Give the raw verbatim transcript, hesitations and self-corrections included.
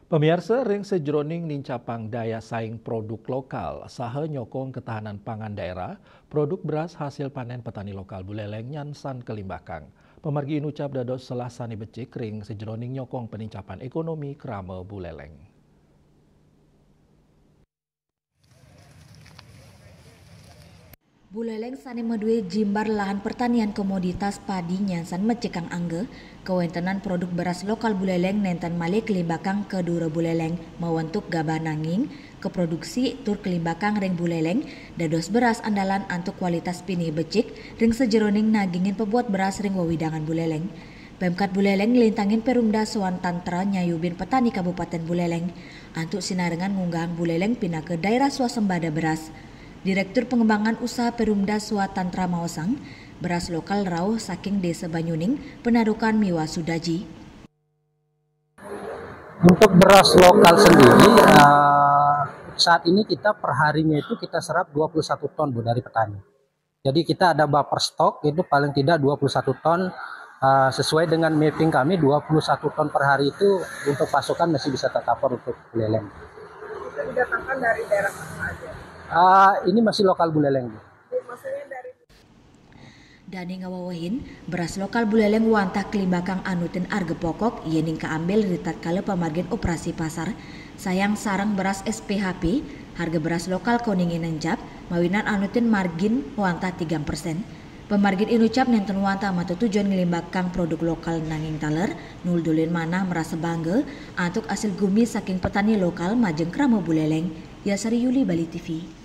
Pamiarsa, ring sajeroning nincapang daya saing produk lokal saha nyokong ketahanan pangan daerah, produk beras hasil panen petani lokal Buleleng nyansan kalimbakang. Pamargi inucap dados selah sane becik ring sajeroning nyokong penincapan ekonomi krama Buleleng. Buleleng sane madue jimbar lahan pertanian komoditas padi nyansan mecikang angga, kawentenan produk beras lokal Buleleng nenten malih kalimbakang ka dura Buleleng mawentuk gabah nanging kaproduksi tur kalimbakang ring Buleleng dados beras andalan antuk kualitas pinih becik ring sajeroning nagingin pabuat beras ring wewidangan Buleleng. Pemkat Buleleng nglintangin Perumda Swatantra nyayubin petani Kabupaten Buleleng antuk sinarengan ngunggahang Buleleng pinaka daerah swasembada beras. Direktur Pengembangan Usaha Perumda Swatantra maosang, beras lokal rauh saking Desa Banyuning, Penarukan miwah Sudaji. Untuk beras lokal sendiri, eh, saat ini kita perharinya itu kita serap dua puluh satu ton, Bu, dari petani. Jadi kita ada buffer stok itu paling tidak dua puluh satu ton, eh, sesuai dengan mapping kami dua puluh satu ton per hari itu untuk pasokan masih bisa tercover untuk Buleleng. Itu didatangkan dari daerah mana aja? Eh, ini masih lokal Buleleng, Bu. Maksudnya dari Dane ngawewehin, beras lokal Buleleng wantah kalimbakang anutin arga pokok yening kaambil ritatkala pamargin operasi pasar. Sayang sareng beras S P H P, harga beras lokal koningin encap, mawinan anutin margin wantah tigang persen. Pamargin inucap nenten wantah matutujon nglimbakang produk lokal nanging taler nuldulin manah merasa bangga antuk asil gumi saking petani lokal majeng krama Buleleng. Yasari Yuli, Bali T V.